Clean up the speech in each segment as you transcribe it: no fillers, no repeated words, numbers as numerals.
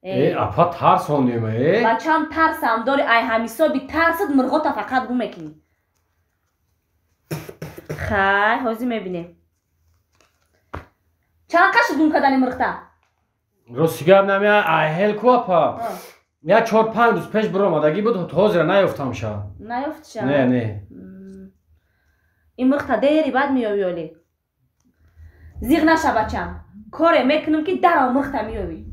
Апа тарсонем э. Бачам тарсам дори ай ҳамисоби тарсат мурғота фақат гум мекунӣ. Хай, ҳозир мебинем. Чанд қашт гум кардани мурғта? Рости гап намеа ай ҳел ку апа. Я 4-5 рӯз пеш биромадагӣ буд, ҳозира наёфтамша. Наёфтша? Не, не. Ин мурғта дери баъд меёвӣ олӣ. Зиғ наша бачам. Коре мекунам ки дарав мурғта меёвӣ.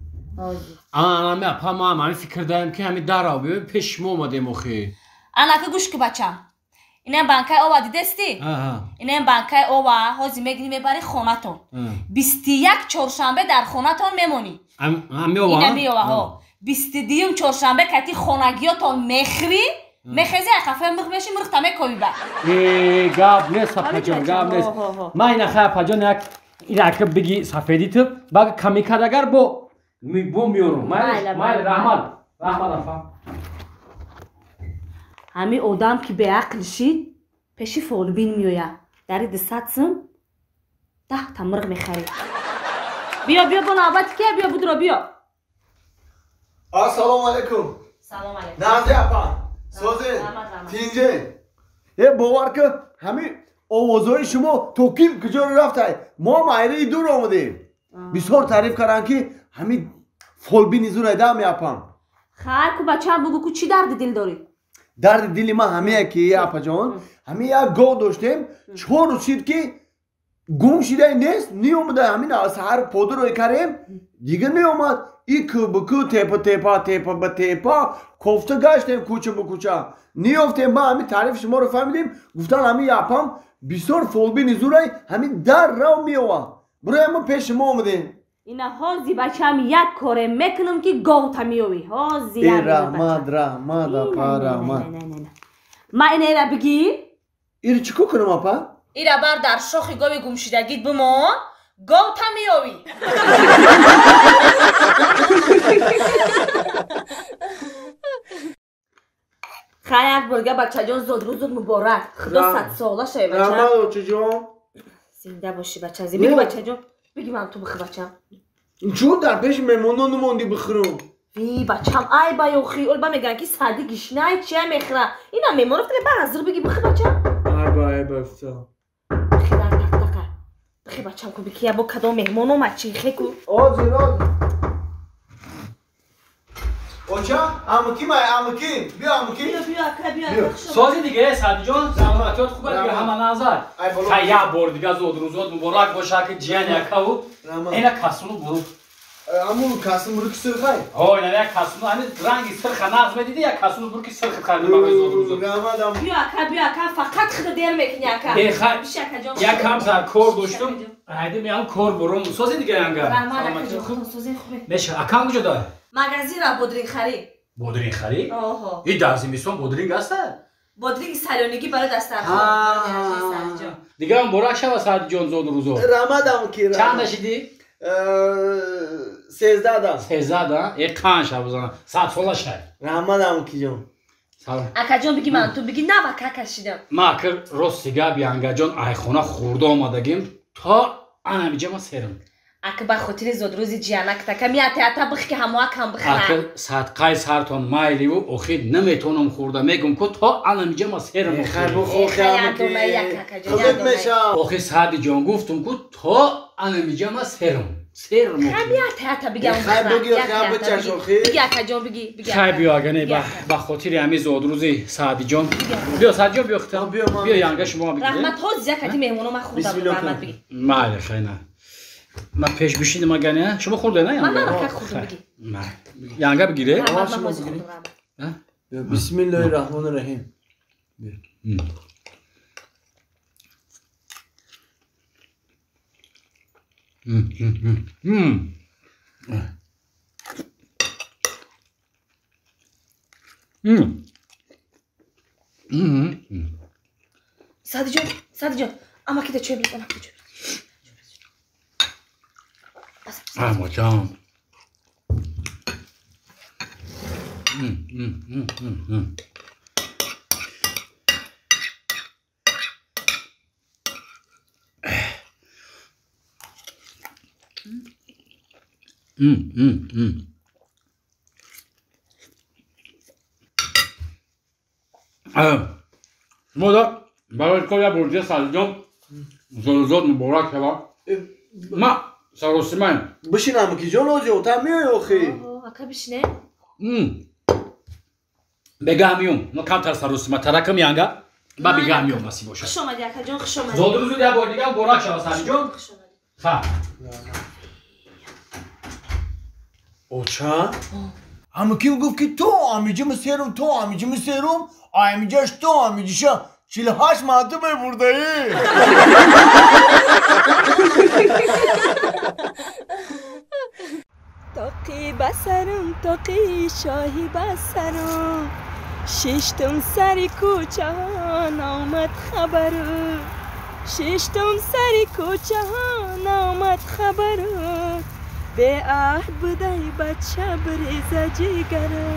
Ана апа ма ҳамин фикр дарем ки ҳамин дарав биёвӣ пеш шумо омадем охи. Анака гӯш ки бачам. Инам банкаи ова дидестӣ? Инам банкаи ова ҳозир мегирӣ мебарӣ хонатон. 21 чоршанбе дар хонатон мемонӣ. Ина меова ҳо. 22 чоршанбе кати хонагиётон мехӯрӣ, мехезӣ ақафаи мурғ мешӣ, мурғта мекобӣ ба. Э, гап нест апаҷон, гап нест. Ман ина хай апаҷон як ирака биги сафедӣ ту, баг ками кардагар бо меёрум. Майли, майли, раҳмат. Раҳмат апа. Ҳами одам ки беақл шид, пеши фолбин меояд. Дари 200 сум 10 та мурғ мехарид. Биё, биё, бо навбати кия, биё, будро, биё. Ассалому алайкум. Салом алайкум. Нази апа, созин, тинҷе. Е, бовар кун, ҳами овозҳои шумо то ким куҷоро рафтай? Мо ҳам айраи дур омадем. Бисёр таъриф карданд ки ҳами фолбини зурайда ҳами апам. Хай ку бачаам бугӯ ку чӣ дарди дил дорӣ? Дарди дили ман ҳамее ки апаҷон, ҳами як гов доштем, 4 рӯз шид ки гум шидай нест, неомада. Ҳамин саҳар подурой карем, дига неомад. И ку ба ку, тепа тепа, тепа ба тепа, кофта гаштем кӯча ба кӯча. Неёфтем. Ба ҳамин таърифи шуморо фаҳмидем, гуфтан ҳамин апам бисёр фолбини зурай, ҳамин дар рав меова. Барои ҳамин пеши шумо омадем. Ина ҳозир бачаам як коре мекунам ки говта меёвӣ. Ҳозир як. Раҳмат, раҳмат апа, раҳмат. Ма ина ира бигӣ? Ира чӣ кор кунам апа? Ира бар дар шохи гови гумшидагит бимон, говта меёвӣ. Хай як борга бачаҷон зодрӯзот муборак. Худо садсола шавӣ бача. Раҳмат очаҷон. Зинда бошӣ бача. Бигӣ бачаҷон. Бигӣ ман ту бихӯр бачам. Чун дар пеши меҳмонон намондӣ бихӯрам? Ви бачам ай ба ёхи, ол ба мегӯянд ки сади гишнай чия мехӯра. Ина меҳмон рафта ба ҳазир бигӣ бихӯр бачам. Ай ба, ай ба фта. Бихӯр дар тақтақа. Бихӯр бачам ку бики я бо кадом меҳмон омад чи хе ку. Озир, озир. Оча, амуки май, амуки. Биё амуки. Биё, биё ака, биё. Сози дига Садиҷон, саломатиёт хуб аст, ҳама назар. Хай як бор дига зодрӯзот муборак боша ки ҷияни акаву. Ина касуну бурук. Аму касум буруки сирхай? Ҳо, ина як касуну, ҳамин ранги сирха нағз медиди, як касуну буруки сирх харди барои зодрӯзот. Раҳмат аму. Биё ака, биё ака, фақат худа дер мекунӣ ака. Э, хай. Биши акаҷон. Як кам сар кор доштум. Ҳайди меам кор бурум. Сози дига янга. Раҳмат акаҷон, сози хубе. Меша, акам куҷо дор? Магазинра бодринг харӣ. Бодринг харӣ? Оҳо. И дар зимистон бодринг аста? Бодринги салёнигӣ барои дастархон. Дига муборак шава Садиҷон зодрӯзо. Раҳмат амуки. Чанда шидӣ? 13 да. 13 да? Э қанд шав бизана. 100 сола шай. Раҳмат амукиҷон. Салом. Акаҷон биги ман ту биги нава кака шидам. Ма акр рости гап янгаҷон айхона хурда омадагим то анамиҷа ма серам. Ака ба хотири зодрӯзи ҷиянак така миятеата бих ки ҳамоакам бихӯра. Акр садқаи сартон майливу охир наметонам хӯрда мегум ку то анамиҷа ма серам. Хай бухӯр худат. Охир Садиҷон гуфтум ку то анамиҷа ма серам. Серам. Хай биятеата бигам. Хай буги хай бичаш охир. Биги акаҷон биги. Хай биё агане ба хотири ҳами зодрӯзи Садиҷон. Биё Садиҷон биё хитам. Биё янга шумо бигиред. Раҳмат ҳозир якати меҳмоно ма хӯрда раҳмат биги. Майли хай на. Ма пеш бишинем агане, шумо хӯрде на янга? Ман ака хӯрдам биги. Янга бигире? Шумо бигире. Бисмиллоҳир раҳмонир раҳим. Садиҷон, Садиҷон, амакида чой бир, амакида чой бир. Амаҷон. Мода барои кор як бурҷа Сариҷон зодзод муборак шавад. Ма саросимаем. Бишинам ки ҷон ози ота меои охи. Ака бишине. Бегаҳ миём. Ма камтар саросима таракам янга. Ба бегаҳ миём насиб бошад. Хуш омадӣ акаҷон, хуш омадӣ. Зодрӯзу як бор дигар муборак шавад Сариҷон. Ха. Оча? Ҳама ки гуфт ки то амиҷими серум, то амиҷими серум, амиҷаш то амиҷиша 48 маъду мебурдаӣ. Тоқи басарум, тоқи шоҳи басарум, шиштум сари кӯчаҳо наомад хабару, шиштум сари кӯчаҳо наомад хабару, беаҳд будаи бача биреза ҷигару,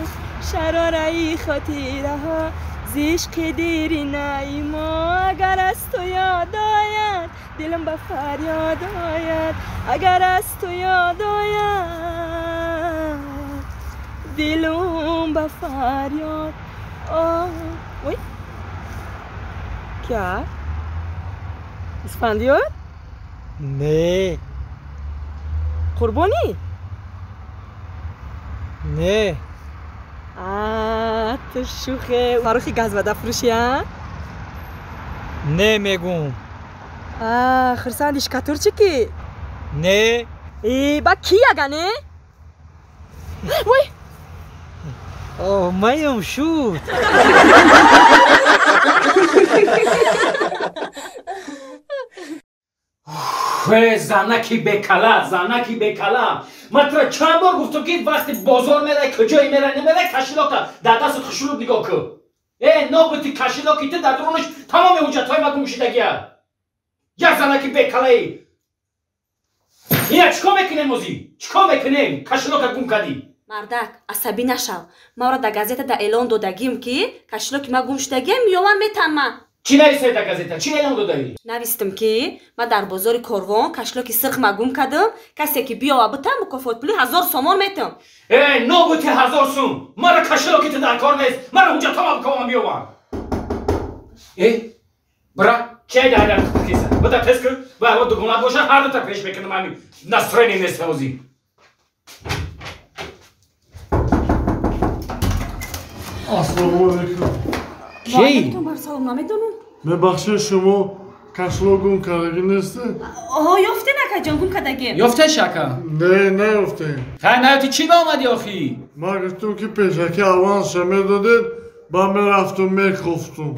шарораи хотираҳо зишқи диринаи мо, агар аз ту ёд ояд дилам ба фарёд ояд, агар аз ту ёд ояд дилам ба фарёд. Ой, кия? Исфандиёр? Не. Қурбонӣ? Не. Ту шӯхе Фаррухи газвадафурӯшӣ, а? Не мегум. Хурсанди шкатурчи ки? Не. Ба ки ага не? Вой! Маем шуд. Занаки бекала, занаки бекала. Ман туро чанд бор гуфтам ки вақти бозор мерай, куҷое мерай, намерай, кашилока дар дастат хушрӯб нигоҳ кун. Э, нобути кашилоки ту дар дурунаш тамоми ҳуҷҷатҳои ма гум шудагия. Як занаки бекалаи. Ина чӣ кор мекунем озӣ? Чӣ кор мекунем? Кашилока гум кардӣ. Мардак, асабӣ нашав. Маро дар газета да эълон додагим ки кашилоки ма гум шудагия, меёвам метанма. Чӣ навистай дар газета? Чӣ эълон додаӣ? Навистам ки ма дар бозори Корвон кашилоки сирх ма гум кардам, касе ки биёва битам мукофотпули 1000 сомон метам. Э, нобути 1000 сум! Мара кашилоки ту дар кор нест, мара ҳуҷҷатҳома бикомам биёвам. Э, бира, чай дар киса? Бида тез кун, ва ҳаво дугона боша, ҳар дута пеш мекунам ҳамин настроение нест ҳозир. Ассалому алайкум. Ки? Ваалайкум ассалом, намедонам. Мебахшед, шумо кашилок гум кардагӣ нестед? Оҳо, ёфтем акаҷон, гум кардагем. Ёфтеш ака? Не, наёфтем. Хай, наёфти, чӣ ба омадӣ охӣ? Ман гуфтам ки пешакӣ авансша медодед, ба мерафтум мекофтум.